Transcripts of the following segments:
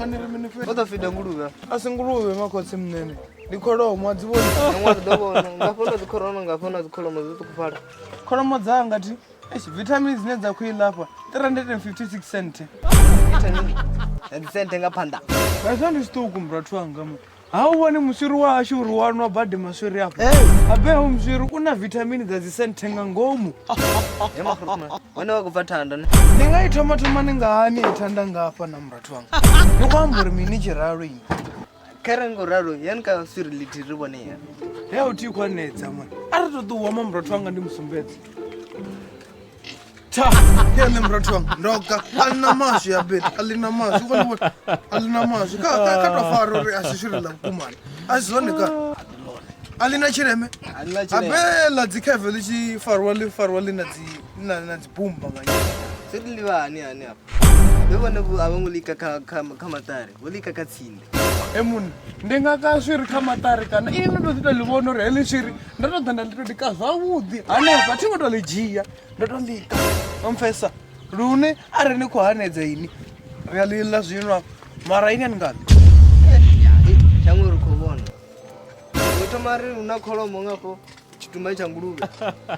wanga ni ri mini O ḓo fida nguluvhe. A si nguluvhe makhotsi munene, ndi kholomo a dzi vhoni. Nangwe ri ḓo vhona ngafho na dzikhorono ngafho na dzikholomo dzo ṱukufhala. Kholomo dzanga thi eish vitamin dzine dza khou i lafha 356 cent. Vitamin na dzi senthe nga phanḓa. Hezwo ndi zwiṱuku murathu wanga mu. Ha u vhoni muswiri washu uri wa nwa badi maswiri afha. Hey. Habe ho muswiri u na vitamini dza dzi senthe nga ngomu. He makhulu hone wa khou bva thanda ne. Ni nga i thoma thoma ni nga hani i thanda ngafha na murathu wanga. Ni khou amba uri mini tshiralo ini. Kha ri ngo ralo yani ka swiri lithihi ri vhone ya. He u thi khou anedza mani. A ri to ṱuwa ma murathu wanga ndi musumbedze. Ta, ke nṋe murathu wanga ndoga a ḽi na maswi ya beni a ḽi na maswi u vhona a ḽi na maswi kha kha kha to fara uri a si swiri ḽa vhukumani a si zwone ka a ḽi na tshileme A ḽi na tshileme. habe ḽa dzi kheve ḽi tshi farwa ḽi farwa ḽi na dzi na dzi bumba nga nyana Swiri ḽi vha hani hani afha. Vhe vhone a vho ngo lika kha kha kha maṱari, vho lika kha tsinde. He munna ndi nga ka swiri kha maṱari kana ini ndo ḓi to ḽi vhona uri heḽi swiri ndo to ḓa nda ḽi to lika zwavhuḓi hanefha thi ngo to ḽi dzhia ndo to ḽika o mpfesa lune arali ni khou hanedza ini ri a ḽi ḽa zwino afha mara ini a ni nga ḽi. Shango ri khou vhona. U thoma ri hu na kholomo ngafho tshitumba tsha nguluvhe.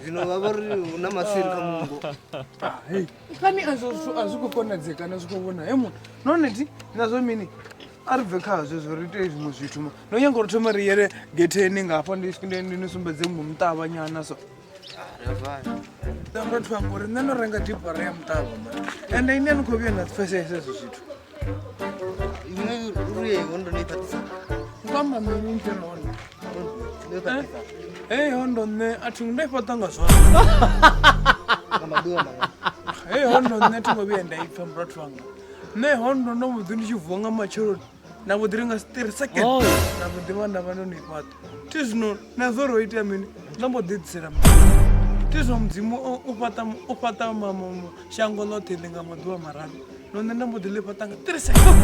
Zwino vha vho ri hu na maswiri kha mungo. Hei kani azwo zwithu a zwi khou konadzea kana zwi khou vhona he munna nahone thi nazwo mini a ri bve kha zwezwo ri ite zwiṅwe zwithu ma ndo nyaga uri thome ri yele getheni ngafha ndi ni sumbedze muṅwe muṱavha nyana so. Murathu wanga uri nṋe ndo renga dibara ya muṱavha mani ende ini a ni khou vhuya na pfesesa hezwo zwithu. Iṅwe uri yeyi hondo ni i fhaṱisa. U khou amba mini nṱhe nahone? Ndo i fhaṱisa. Hei hondo nṋe a thi ndo i fhaṱa nga zwanḓa. Nga maḓuvha maṅwe. Hei hondo nṋe a thi ngo vhuya nda i pfa murathu wanga. Nṋe hondo ndo mbo ḓi ndi tshi vuwa nga matsheloni nda mbo ḓi ri nga 3 second nda mbo ḓi vha nda vha ndo no i fhaṱa. Thi zwino na zwo ro itea mini ndo mbo ḓi edzisela Mudzimu. Thi zwino Mudzimu u fhaṱa u fhaṱa shango ḽoṱhe ḽi nga maḓuvha mararu no nṋe nda mbo ḓi ḽi fhaṱa nga 3 second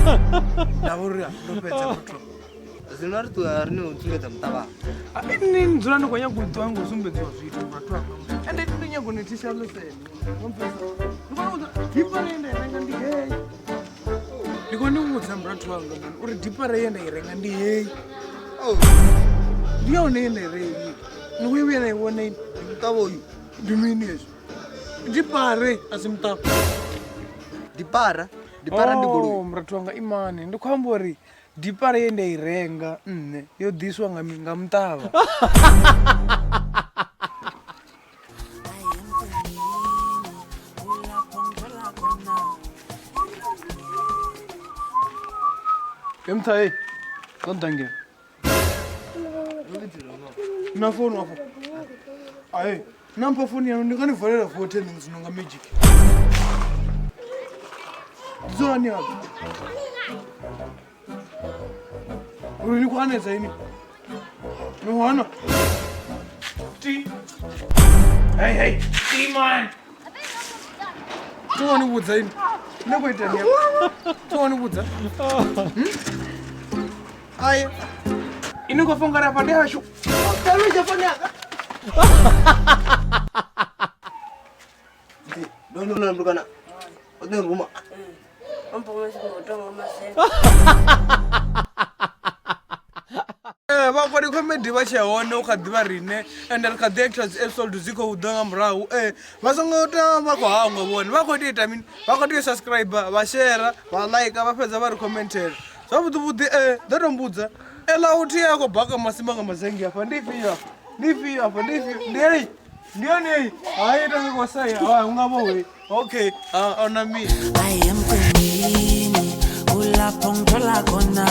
nda vha uri ndo fhedza muthu. Zwino ri ṱuwa ri ni u sumbedza muṱavha. Ini ni dzula ni khou nyaga u ṱuwa ngo sumbedziwa zwithu vhathu vhanga ende ndi nyago ni thisa ḽesene. Dipara ye nda i renga ndi heyi. Ndi khou ni vhudza murathu wanga mani uri dipara ye nda i renga ndi heyi. Ndi yone ye nda i renga. Ni khou vhuya na i vhona ini. Muṱavha uyu. Ndi mini hezwi? Dipare a si muṱavha. Dipara, dipara ndi goloi. Oh, murathu wanga imani ndi khou amba uri dipara ye nda i renga nṋe yo ḓiswa nga nga muṱavha. Ye mtha hey, ḓo ḓa ngeno. Na founu afho. Aye, na mpha founu yanu ndi nga ni valela fothi nṋe zwino nga magic. Dzulani hafha. Uri ni khou hanedza ini? Ni khou hana? Ti. Hey, hey, ti man. Ti wani vhudza ini? Ni khou itani hafha? Ti wani vhudza? Aye. Ini khou fongara hafha ndi hashu. Taluja foni yanga. Ndo ndo ndo kana. O ḓo ruma. Vhakwadi comedy vha tshe hone u kha ḓivha riṋe ende ri kha ḓi actor dzi episode dzi khou ḓa nga murahu vha songo ita vha khou hangwa vhone vha khou tea ita mini vha khou tea u subscribe vha share vha like vha fhedza vha ri commentela zwavhuḓi vhuḓi ḓo to mbudza eḽa uthi a khou baka masimba nga mazennge afha ndi ifhio afha ndi ifhio afha ndi ifhio ndi heyi ndi yone heyi hai ita nga khou saya ha unga vho heyi okay ha ona mini Ayemgwini kulapho ngithola khona.